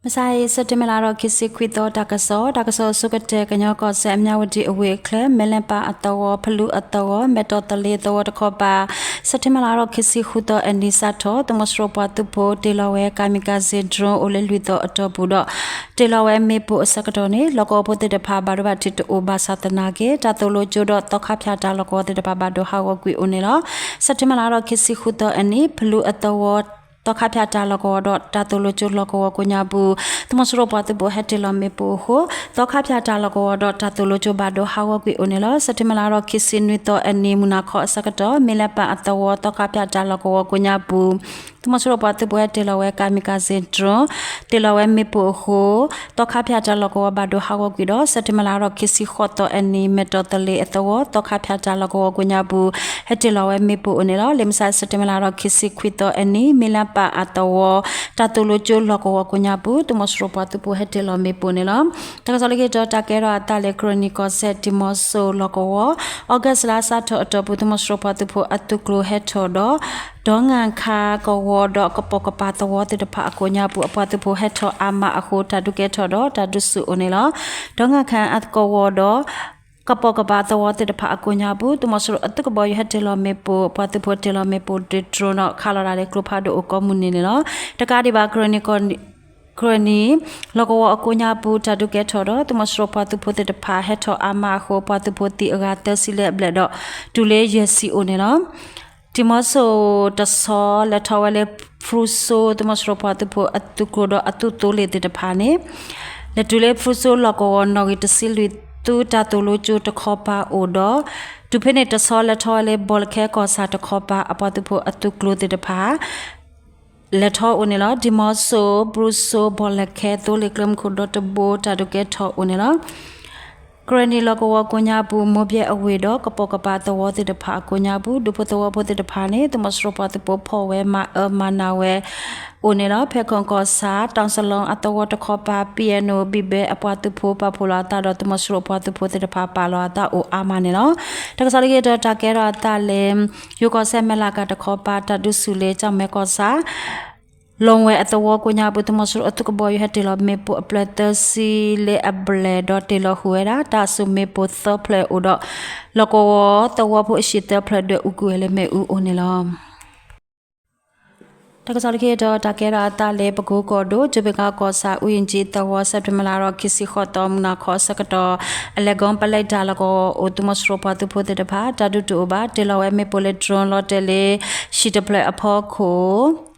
မုၢ်ဆါအံၤ စဲးပထ့ဘၢၣ်လါဒီး ခံဆံခွံသီ တၢ်ကစီၣ်, တၢ်ကစီၣ်အဆိကတၢၢ် ကညီကီၢ်စဲၣ် အမၠၣ်ဝတံၣ်အဝ့ၢ်အချၢ မဲၣ်လၢၣ်ပၣ်အသဝီ, ဖလူအသဝီ, မဲၣ်တီၣ်သလ့အသဝီတခီပၤ, စဲးပထ့ဘၢၣ်လါဒီး ခံဆံဃုသီအနံၤစးထီၣ် သုးမီၤစိရိၤပှၤသုးဖိ တ့ၢ်လီၤဝဲ kamikaze drone အိၣ်လၢလွံၢ်သီအတီၢ်ပူၤဒီး တ့ၢ်လီၤဝဲမ့ၣ်ပိၢ်အဆၢကတီၢ်န့ၣ် လီၢ်ကဝီၤဖိသ့ၣ်တဖၣ်ဘၣ်ဒိဘၣ်ထံးတအိၣ်ဘၣ်ဆၣ်သနာ်က့ တၢ်သိၣ်လိကၠိဒီးသီခါဖၠၣ်တၢ်လီၢ်ကဝီၤသ့ၣ်တဖၣ်ဘၣ်ဒိဟးဂီၤကွံာ်အိၣ်န့ၣ်လီၤ. စဲးပထ့ဘၢၣ်လါဒီး ခံဆံဃုသီအနံၤ ဖလူအသဝီ သီခါဖၠၣ်တၢ်လီၢ်ကဝီၤဒီးတၢ်သိၣ်လိကၠိလီၢ်ကဝီၤကိးညါပူၤ သုးမီၤစိရိၤပှၤသုးဖိဟဲတ့ၢ်လီၤမ့ၣ်ပိၢ်အဃိ သီခါဖၠၣ်တၢ်လီၢ်ကဝီၤဒီးတၢ်သိၣ်လိကၠိဘၣ်ဒိဟးဂီၤကွံာ်အိၣ်န့ၣ်လီၤ. စဲးပထ့ဘၢၣ်လါဒီး ခံဆံနွံသီအနံၤ မုၢ်နၤခီအဆၢကတီၢ် မဲၣ်လၢၣ်ပၣ်အသဝီ သီခါဖၠၣ်တၢ်လီၢ်ကဝီၤကိးညါပူၤ သုးမီၤစိရိၤပှၤသုးဖိဟဲတ့ၢ်လီၤဝဲ kamikaze drone တ့ၢ်လီၤဝဲမ့ၣ်ပိၢ်အဃိ သီခါဖၠၣ်တၢ်လီၢ်ကဝီၤဘၣ်ဒိဟးဂီၤကွံာ်ဒီး စဲးပထ့ဘၢၣ်လါဒီး ခံဆံဃိးသီအနံၤ မဲၣ်တီၣ်သလ့အသဝီ သီခါဖၠၣ်တၢ်လီၢ်ကဝီၤကိးညါပူၤ ဟဲတ့ၢ်လီၤဝဲမ့ၣ်ပိၢ်အိၣ်န့ၣ်လီၤ. လၢမုၢ်ဆါ စဲးပထ့ဘၢၣ်လါဒီး ခံဆံခွံသီအနံၤ မဲၣ်လၢၣ်ပၣ်အသဝီ တၢ်သိၣ်လိကၠိလီၢ်ကဝီၤကိးညါပူၤ သုးမီၤစိရိၤပှၤသုးဖိဟဲတ့ၢ်လီၤမ့ၣ်ပိၢ်န့ၣ်လီၤ. တၢ်ကစီၣ်လၢခံတီၤ တၢ်ကဲထီၣ်အသးလၢ ကရၢနံၤကီၢ်စဲၣ် ဒံၣ်မီဆိၣ်လီၢ်ကဝီၤ အီကူးစ်လါစးထီၣ်အတီၢ်ပူၤ သုးမီၤစိရိၤပှၤသုးဖိအသုးကျိၤဟဲထီၣ်ဒီး ဒီငၣ်ခါကဝီၤဒီးကပိာ်ကပၤသဝီသ့ၣ်တဖၣ်အကိးညါပူၤ အပှၤသုးဖိဟဲထီၣ်အါမးအဃိ တၢ်ဒုးကဲထီၣ်ဒီးတၢ်ဒုးဆူၣ်အိၣ်န့ၣ်လီၤ. ဒီငၣ်ခါကဝီၤဒီး ကပိာ်ကပၤသဝီသ့ၣ်တဖၣ်အကိးညါပူၤ သုးမီၤစိရိၤအသုးကဘီယူၤဟဲတ့ၢ်လီၤမ့ၣ်ပိၢ် ပှၤသုးဖိတ့ၢ်လီၤမ့ၣ်ပိၢ်ဒုး drone ဒီးခးလီၤဒၣ်လၢကျိဖးဒိၣ်အိၣ်ကိးမုၢ်နံၤန့ၣ်လီၤ. တကးဒံးဘၣ် ကရၢနံၤ လီၢ်ကဝီၤအကိးညါပူၤ တၢ်ဒုးကဲထီၣ်ဒီး သုးမီၤစိရိၤပှၤသုးဖိသ့ၣ်တဖၣ်ဟဲထီၣ်အါမးအဃိ ပှၤသုးဖိသံအဂၤသၢဆံလၢအဘျဲၣ်ဒီး တုၤလၢယဲၢ်ဆံအိၣ်န့ၣ်လီၤ. ဒံၣ်မီဆိၣ်တဆီ လဲၤထီၣ်ဝဲလၢ ဖရူဆိ သုးမီၤစိရိၤပှၤသုးဖိအသုးကျိၤဒီးအသုးသိလ့ၣ်သ့ၣ်တဖၣ်န့ၣ် လဲၤတုၤလၢဖရူဆိလီၢ်ကဝီၤ နီၣ်ဂံၢ်တဆံလွံၢ် သုးတၢ်သိၣ်လိကၠိတခီပၤအိၣ်ဒီး တုၤဖဲန့ၣ်တဆီလဲၤထီၣ်ဝဲလၢ ဘီၣ်လဲၣ်ခဲကီၢ်ဆၣ်တခီပၤ အပှၤသုးဖိအသုးကျိၤသ့ၣ်တဖၣ် လဲၤထီၣ်အိၣ်န့ၣ်လီၤ. ဒံၣ်မီဆိၣ်, ဖရူဆိ, ဘီၣ်လဲၣ်ခဲ သိလ့ၣ်ကျဲမုၢ်ခိၣ်ဒီတဘိ တၢ်ဒုးကဲထီၣ်အိၣ်န့ၣ်လီၤ. ကရၢနံၤလီၢ်ကဝီၤကိးညါပူၤ မိၢ်ဘဲအဝ့ၢ်ဒီးကပိာ်ကပၤသဝီသ့ၣ်တဖၣ်အကိးညါပူၤ ဒူဖိသဝီဖိသ့ၣ်တဖၣ်န့ၣ် သုးမီၤစိရိၤပှၤသုးဖိဖီၣ်ဝဲမၤအၢမၤနးဝဲအိၣ်န့ၣ်လီၤ. ဖဲခိၣ်ကီၢ်ဆၣ် တီၣ်စလီအသဝီတခီပၤ ပံၣ်အဲၣ်နိၣ် ဘံၣ်ဘဲအပှၤသုးဖိပာ်ဖှိၣ်လီၤအသးဒီး သုးမီၤစိရိၤပှၤသုးဖိသ့ၣ်တဖၣ်ပာ်လီၤအသးအိၣ်အါမးန့ၣ်လီၤ. တၢ်ကစီၣ်လၢခံတီၤ တၢ်ကဲထီၣ်အသးလၢ ယိၤကီၢ်စဲၣ် မဲၢ်လးကၤတခီပၤ တၢ်ဒုးဆူၣ်လၢ ကၠီၣ်မဲကီၢ်ဆၣ် လီၢ်ဝဲအသဝီကိးညါပူၤ သုးမီၤစိရိၤအသုးကဘီယူၤဟဲတ့ၢ်လီၤမ့ၣ်ပိၢ်အဖျၢၣ်သၢဆံလၢအဘျဲၣ်ဒီးတ့ၢ်လီၤဃုာ်ဝဲဒၣ် တၢ်ဆူၣ်မ့ၣ်ပိၢ်သၢဖျၢၣ်အိၣ်ဒီး လီၢ်ကဝီၤသဝီဖိအဟံၣ်သၢဖျၢၣ်ဒွဲၣ်အူကွံာ်ဝဲလၢမ့ၣ်အူအိၣ်န့ၣ်လီၤ. တၢ်ကစီၣ်လၢခံတီၤ တၢ်ကဲထီၣ်အသးလၢပကိကီၢ်ဒိၣ် ကၠိဘ့ၣ်ကီၢ်ဆၣ် အူအ့ၣ်ကၠံသဝီ စဲးပထ့ဘၢၣ်လါဒီး ခံဆံဃိးသီ မုၢ်နၤခီအဆၢကတီၢ် အလဲၤကီပလဲတၢ်လီၢ်ကဝီၤအိၣ် သုးမီၤစိရိၤပှၤသုးဖိသ့ၣ်တဖၣ် တၢ်ဒုးတအိၣ်ဘၣ် တ့ၢ်လီၤဝဲမ့ၣ်ပိၢ်လၢ drone လီၤတဲာ်လၢ ဟံၣ်တဖျၢၣ်အဖီခိၣ်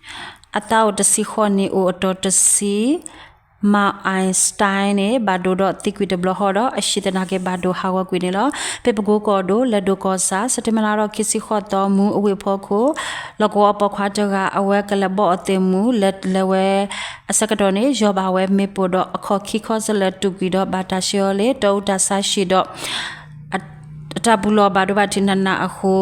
အသးအိၣ်တဆံဃိးနံၣ် အိၣ်အတီၤတဆံ မၤအၣ်စတၢၣ်န့ၣ် ဘၣ်ဒိဒီးသံကွံာ်တဘျီဃီဒီး အဟံၣ်သနာ်က့ဘၣ်ဒိဟးဂီၤကွံာ်န့ၣ်လီၤ. ဖဲပကိကီၢ်ဒိၣ် လၢၢ်ဒိၣ်ကီၢ်ဆၣ် စဲးပထ့ဘၢၣ်လါဒီး ခံဆံဃိးသီ မူအဝ့ၢ်ဖီခိၣ် လီၢ်ကဝီၤပိာ်ခွါတဂၤ အဝဲကလဲၤဘီၣ်အီၣ်သ့ၣ်မူ လဲၤလဲၤဝဲအဆၢကတီၢ်န့ၣ် ယီၢ်ဘၣ်ဝဲမ့ၣ်ပိၢ်ဒီး အခီၣ်ခံခီစလၢာ်တူာ်ကွံာ်ဒီး ဘၣ်တၢ်ဆှၢအီၤလၢ တီအူတၢ်ဆါဟံၣ်ဒီး အတၢ်ပူၤလီၢ်ဘၣ်ဒိဘၣ်ထံးနးနးအဃိ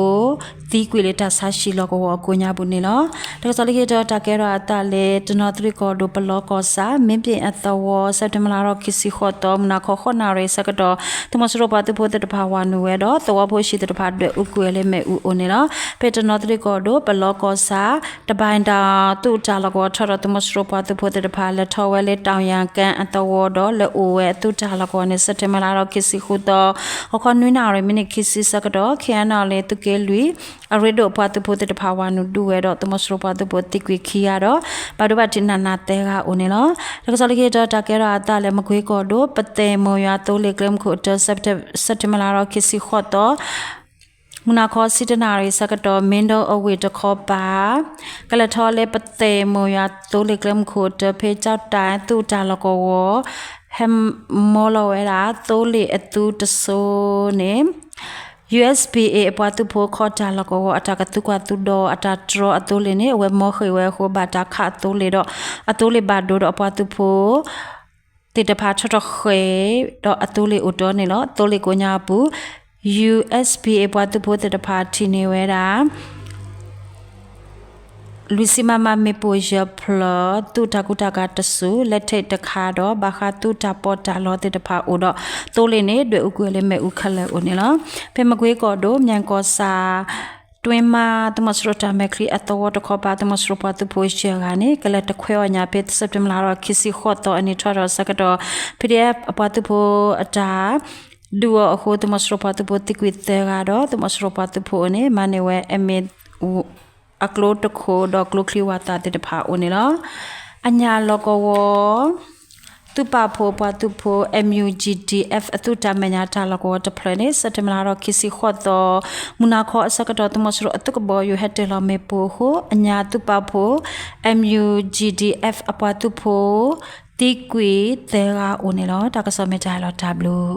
သံကွံာ်လၢတၢ်ဆါဟံၣ်လီၢ်ကဝီၤအကိးညါပူၤန့ၣ်လီၤ. တၢ်ကစီၣ်လၢခံတီၤ တၢ်ကဲထီၣ်အသးလၢ တနီသရံၣ်ကီၢ်ဒိၣ် ပလီကီၢ်ဆၣ် မ့ၣ်ဘ့ၣ်အသဝီ စဲးပထ့ဘၢၣ်လါဒီး ခံဆံဃိးသီ မုၢ်နၤခီ ဃိးနၣ်ရံၣ်အဆၢကတီၢ် သုးမီၤစိရိၤပှၤသုးဖိသ့ၣ်တဖၣ်ဝၤနုာ်ဝဲဒီး သဝီဖိအဟံၣ်သ့ၣ်တဖၣ်ဒွဲၣ်အူကွံာ်ဝဲလၢမ့ၣ်အူအိၣ်န့ၣ်လီၤ. ဖဲတနီသရံၣ်ကီၢ်ဒိၣ် ပလီကီၢ်ဆၣ် တဘၣ်တၢ် သုးတၢ်လီၢ်ကဝီၤထီၣ်ဒီး သုးမီၤစိရိၤပှၤသုးဖိသ့ၣ်တဖၣ် လဲၤထီၣ်ဝဲလၢ တၣ်ယၣ်ကၣ်အသဝီဒီး လဲၤအိၣ်ဝဲအသုးတၢ်လီၢ်ကဝီၤန့ၣ် စဲးပထ့ဘၢၣ်လါဒီး ခံဆံဃုသီ ဂီၤခီနွံနၣ်ရံၣ် မံးနံးခံဆံဆၢကတီၢ် ခ့ၣ်အဲၣ်ယူၣ်လ့ သုးက့လွံၢ် အရ့ဒိၣ်အပှၤသုးဖိသ့ၣ်တဖၣ် ဝၤနုာ်ဒုးဝဲဒီး သုးမီၤစိရိၤပှၤသုးဖိသံကွံာ်ခံဂၤဒီး ဘၣ်ဒိဘၣ်ထံးနးနးသၢဂၤအိၣ်န့ၣ်လီၤ. တၢ်ကစီၣ်လၢခံတီၤ တၢ်ကဲထီၣ်အသးလၢ မကွ့ကီၢ်ဒိၣ် ပသဲၣ်မိၢ်ယွၤသိလ့ၣ်ကျဲမုၢ်ခိၣ်အတၢ စဲးပထ့ဘၢၣ်လါဒီး ခံဆံဃိးသီ မုၢ်နၤခီ ဆံတၢနၣ်ရံၣ်အဆၢကတီၢ် မ့ၣ်ဒိအဝ့ၢ်တခီပၤ ကလဲၤထီၣ်လၢ ပသဲၣ်မိၢ်ယွၤသိလ့ၣ်ကျဲမုၢ်ခိၣ်အတၢ ဖဲကၠီၣ်တဲၣ်သုးတၢ်လီၢ်ကဝီၤ ဟဲမီလီၤဝဲဒၣ် သိလ့ၣ်အသုတစိၤန့ၣ် ယူႇအၢၣ်ပီဢေၣ် အပှၤသုးဖိခီတၢ်လီၢ်ကဝီၤ အတၢ်ကသူကွၢ်သူဒီး အတၢ်တြီအသိလ့ၣ်န့ၣ် အဝဲမီဃ့ၢ်ဝဲအဃိ ဘၣ်တၢ်ခးအသိလ့ၣ်ဒီး အသိလ့ၣ်ဘၣ်ဒိဒီး အပှၤသုးဖိ သ့ၣ်တဖၣ်ထီၣ်ထီၣ်ဃ့ၢ်ဒီးအသိလ့ၣ်အိၣ်တီန့ၣ်လီၤ. သိလ့ၣ်ကိးညါအပူၤ ယူႇအၢၣ်ပီၣ်အ့ၣ် ပှၤသုးဖိသ့ၣ်တဖၣ်ထံၣ်န့ၢ်ဝဲဒၣ် လွံၢ်ဆံမမမ့ၣ်ပိၢ်ယဲၢ်ဖျၢၣ် သုးတၢ်ကူတၢ်ကၤတစိၤ လက်ထိပ်တခါဒီး ဘၣ်ဃးသုးတၢ်ပီးတၢ်လီသ့ၣ်တဖၣ်အိၣ်ဒီး သိလ့ၣ်န့ၣ်ဒွဲၣ်အူကွံာ်လၢမ့ၣ်အူခဲလၢာ်အိၣ်န့ၣ်လီၤ. ဖဲမကွ့ကီၢ်ဒိၣ် မၠဲၣ်ကီၢ်ဆၣ် တွံၢ်မး သုးမီၤစိရိၤတၢ်မဲာ်ချံအသဝီတခီပၤ သုးမီၤစိရိၤပှၤသုးဖိယဲၢ်ဂၤန့ၣ် ကလဲၤတခွဲးအီၣ်ညၣ်ဖဲ စဲးပထ့ဘၢၣ်လါထီၣ်ခံဆံဃိးသီအနံၤထီၣ်ဒီးအဆၢကတီၢ် PDF အပှၤသုးဖိအတၢ်ဒုးအီၤအဃိ သုးမီၤစိရိၤပှၤသုးဖိသံကွံာ်သၢဂၤဒီး သုးမီၤစိရိၤပှၤသုးဖိအအိၣ်န့ၣ် မၤန့ၢ်ဝဲ အမ့ၣ် အကျိတခိၣ်ဒီးကျိချံဝးသးသ့ၣ်တဖၣ်အိၣ်န့ၣ်လီၤ. အညၣ်လီၢ်ကဝီၤ သုးပာ်ဖှိၣ်ပှၤသုးဖိ MUGDF အသုးတၢ်မဲာ်ညါတၢ်လီၢ်ကဝီၤတဖျၢၣ်န့ၣ် စဲးပထ့ဘၢၣ်လါထီၣ်ခံဆံဃိးသီ မုၢ်နၤခီအဆၢကတီၢ် သုးမီၤစိရိၤအသုးကဘီယူၤဟဲတ့ၢ်လီၤမ့ၣ်ပိၢ်အဃိ အညၣ်သုးပာ်ဖှိၣ် MUGDF အပှၤသုးဖိ သံကွံာ်သၢဂၤအိၣ်န့ၣ်လီၤ. တၢ်ကစီၣ်မ့ၢ်တၢ်ဟဲလီၤတၢ်ဘျုး